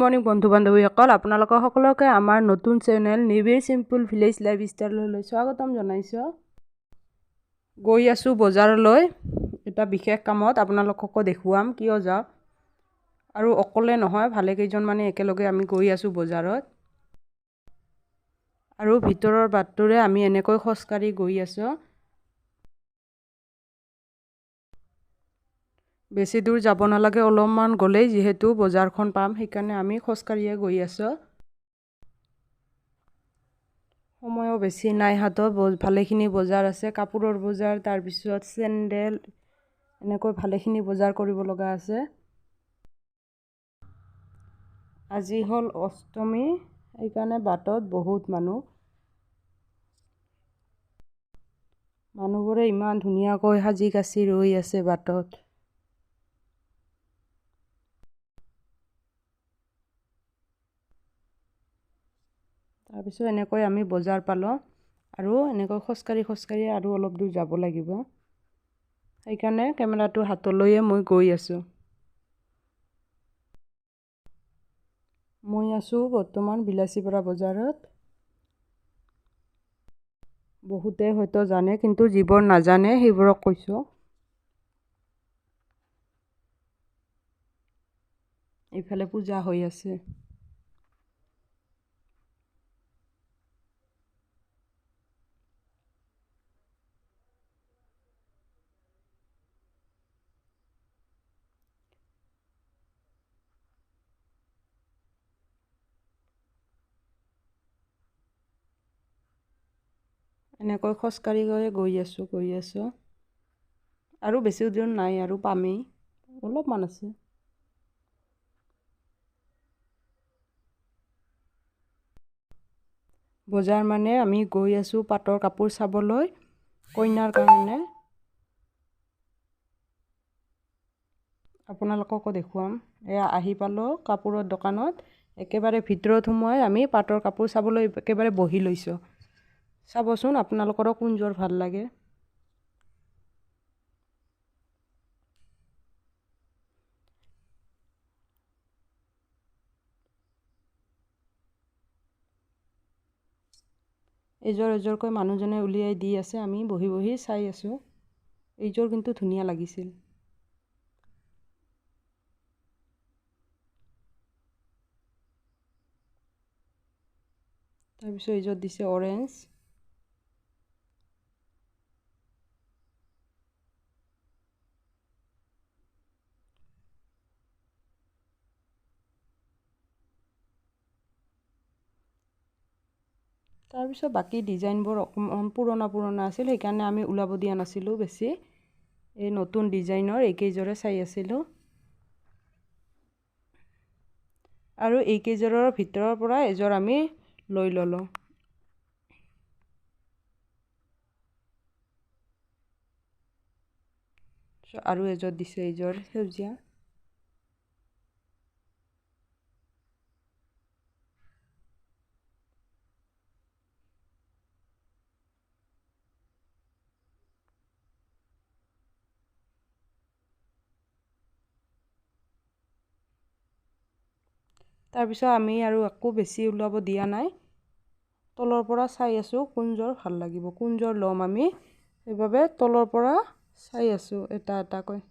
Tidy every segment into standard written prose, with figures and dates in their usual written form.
Morning বন্ধু বান্ধৱীসকল, আপোনালোকৰ সকলোকে আমাৰ নতুন চেনেল নিবিড় চিম্পল ভিলেজ লাইফ ষ্টাইললৈ স্বাগতম জনাইছোঁ। গৈ আছোঁ বজাৰলৈ এটা বিশেষ কামত, আপোনালোককো দেখুৱাম কিয় যাওঁ। আৰু অকলে নহয়, ভালেকেইজন মানে একেলগে আমি গৈ আছোঁ বজাৰত। আৰু ভিতৰৰ বাটটোৰে আমি এনেকৈ খোজকাঢ়ি গৈ আছোঁ। বেছি দূৰ যাব নালাগে, অলপমান গ'লেই যিহেতু বজাৰখন পাম, সেইকাৰণে আমি খোজকাঢ়িয়ে গৈ আছোঁ। সময়ো বেছি নাই হাতত, ভালেখিনি বজাৰ আছে, কাপোৰৰ বজাৰ, তাৰপিছত চেণ্ডেল, এনেকৈ ভালেখিনি বজাৰ কৰিব লগা আছে। আজি হ'ল অষ্টমী, সেইকাৰণে বাটত বহুত মানুহ। মানুহবোৰে ইমান ধুনীয়াকৈ সাজি কাচি ৰৈ আছে বাটত। তাৰপিছত এনেকৈ আমি বজাৰ পালোঁ আৰু এনেকৈ খোজকাঢ়ি খোজকাঢ়ি আৰু অলপ দূৰ যাব লাগিব, সেইকাৰণে কেমেৰাটো হাতলৈয়ে মই গৈ আছোঁ। মই আছোঁ বৰ্তমান বিলাচীপাৰা বজাৰত। বহুতে হয়তো জানে, কিন্তু যিবোৰ নাজানে সেইবোৰক কৈছোঁ। এইফালে পূজা হৈ আছে। এনেকৈ খোজকাঢ়ি গৈ গৈ আছোঁ গৈ আছোঁ আৰু বেছি দূৰ নাই, আৰু পামেই, অলপমান আছে। বজাৰ মানে আমি গৈ আছোঁ পাটৰ কাপোৰ চাবলৈ কইনাৰ কাৰণে। আপোনালোককো দেখুৱাম। এয়া আহি পালোঁ কাপোৰৰ দোকানত, একেবাৰে ভিতৰত সোমাই আমি পাটৰ কাপোৰ চাবলৈ একেবাৰে বহি লৈছোঁ। চাবচোন আপোনালোকৰো কোনযোৰ ভাল লাগে। এযোৰ এযোৰকৈ মানুহজনে উলিয়াই দি আছে, আমি বহি বহি চাই আছোঁ। এইযোৰ কিন্তু ধুনীয়া লাগিছিল। তাৰপিছত এইযোৰ দিছে অৰেঞ্জ। তাৰপিছত বাকী ডিজাইনবোৰ অকণমান পুৰণা পুৰণা আছিল, সেইকাৰণে আমি ওলাব দিয়া নাছিলোঁ বেছি। এই নতুন ডিজাইনৰ এইকেইযোৰে চাই আছিলোঁ। আৰু এইকেইযোৰৰ ভিতৰৰ পৰা এযোৰ আমি লৈ ল'লোঁ। আৰু এযোৰ দিছে, এইযোৰ সেউজীয়া। তাৰপিছত আমি আৰু একো বেছি ওলাব দিয়া নাই, তলৰ পৰা চাই আছোঁ কোনযোৰ ভাল লাগিব, কোনযোৰ ল'ম আমি, সেইবাবে তলৰ পৰা চাই আছোঁ এটা এটাকৈ।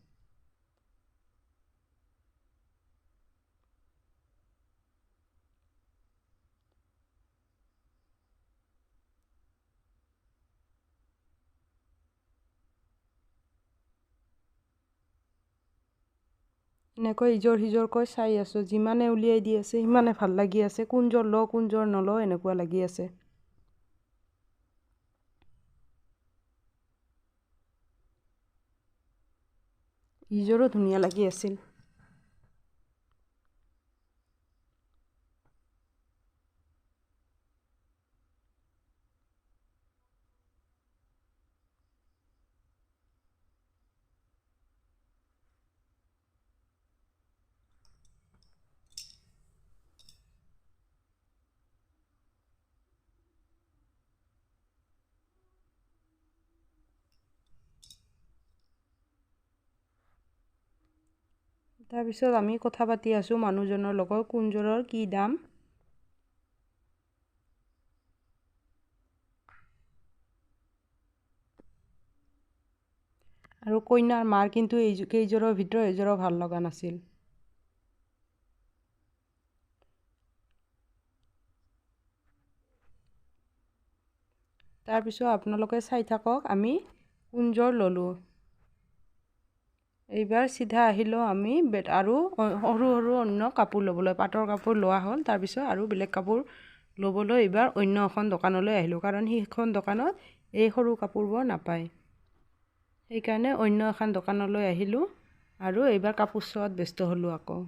এনেকৈ ইযোৰ সিযোৰকৈ চাই আছোঁ, যিমানে উলিয়াই দি আছে সিমানে ভাল লাগি আছে, কোনযোৰ লওঁ কোনযোৰ নলওঁ এনেকুৱা লাগি আছে। ইযোৰো ধুনীয়া লাগি আছিল। তাৰপিছত আমি কথা পাতি আছোঁ মানুহজনৰ লগত কোনযোৰৰ কি দাম। আৰু কইনাৰ মাৰ কিন্তু এই কেইযোৰৰ ভিতৰত এইযোৰো ভাল লগা নাছিল। তাৰপিছত আপোনালোকে চাই থাকক আমি কোনযোৰ ল'লোঁ। এইবাৰ চিধা আহিলোঁ আমি আৰু সৰু সৰু অন্য কাপোৰ ল'বলৈ, পাটৰ কাপোৰ লোৱা হ'ল। তাৰপিছত আৰু বেলেগ কাপোৰ ল'বলৈ এইবাৰ অন্য এখন দোকানলৈ আহিলোঁ, কাৰণ সেইখন দোকানত এই সৰু কাপোৰবোৰ নাপায়। সেইকাৰণে অন্য এখন দোকানলৈ আহিলোঁ আৰু এইবাৰ কাপোৰ চোৱাত ব্যস্ত হ'লোঁ আকৌ।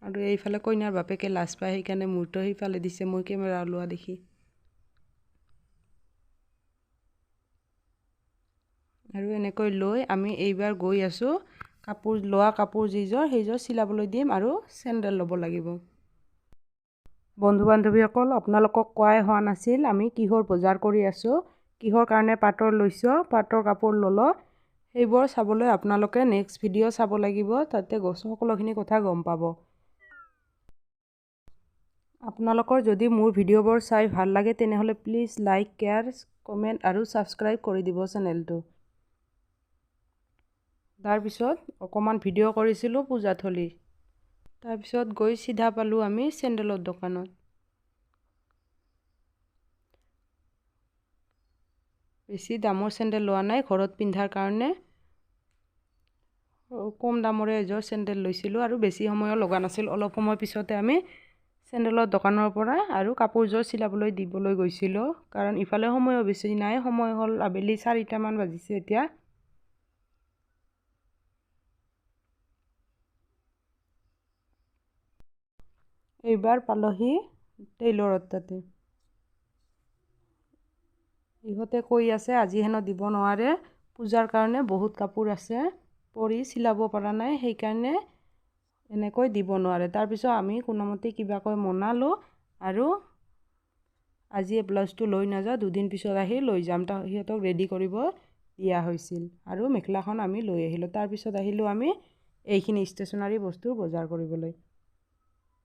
আৰু এইফালে কইনাৰ বাপেকে লাজ পায়, সেইকাৰণে মূৰটো সেইফালে দিছে মই কেমেৰা ওলোৱা দেখি। আৰু এনেকৈ লৈ আমি এইবাৰ গৈ আছোঁ কাপোৰ লোৱা কাপোৰ যিযোৰ সেইযোৰ চিলাবলৈ দিম আৰু চেণ্ডেল ল'ব লাগিব। বন্ধু বান্ধৱীসকল, আপোনালোকক কোৱাই হোৱা নাছিল আমি কিহৰ বজাৰ কৰি আছোঁ, কিহৰ কাৰণে পাটৰ লৈছোঁ, পাটৰ কাপোৰ ল'লোঁ, সেইবোৰ চাবলৈ আপোনালোকে নেক্সট ভিডিঅ' চাব লাগিব, তাতে সকলোখিনি কথা গম পাব। আপোনালোকৰ যদি মোৰ ভিডিঅ'বোৰ চাই ভাল লাগে তেনেহ'লে প্লিজ লাইক, শ্বেয়াৰ, কমেণ্ট আৰু ছাবস্ক্ৰাইব কৰি দিব চেনেলটো। তাৰপিছত অকণমান ভিডিঅ' কৰিছিলোঁ পূজাথলী। তাৰপিছত গৈ চিধা পালোঁ আমি চেণ্ডেলৰ দোকানত। বেছি দামৰ চেণ্ডেল লোৱা নাই, ঘৰত পিন্ধাৰ কাৰণে কম দামৰে এযোৰ চেণ্ডেল লৈছিলোঁ আৰু বেছি সময়ো লগা নাছিল। অলপ সময় পিছতে আমি চেণ্ডেলৰ দোকানৰ পৰা আৰু কাপোৰযোৰ চিলাবলৈ দিবলৈ গৈছিলোঁ, কাৰণ ইফালে সময়ো বেছি নাই। সময় হ'ল আবেলি 4টামান বাজিছে এতিয়া। এইবাৰ পালহি টেইলৰত, তাতে ইহঁতে কৈ আছে আজি হেনো দিব নোৱাৰে, পূজাৰ কাৰণে বহুত কাপোৰ আছে পৰি চিলাব পৰা নাই, সেইকাৰণে এনেকৈ দিব নোৱাৰে। তাৰপিছত আমি কোনোমতে কিবাকৈ মনালোঁ আৰু আজি এই ব্লাউজটো লৈ নাযাওঁ, দুদিন পিছত আহি লৈ যাম, সিহঁতক ৰেডি কৰিব দিয়া হৈছিল। আৰু মেখেলাখন আমি লৈ আহিলোঁ। তাৰপিছত আহিলোঁ আমি এইখিনি ষ্টেচনাৰী বস্তু বজাৰ কৰিবলৈ।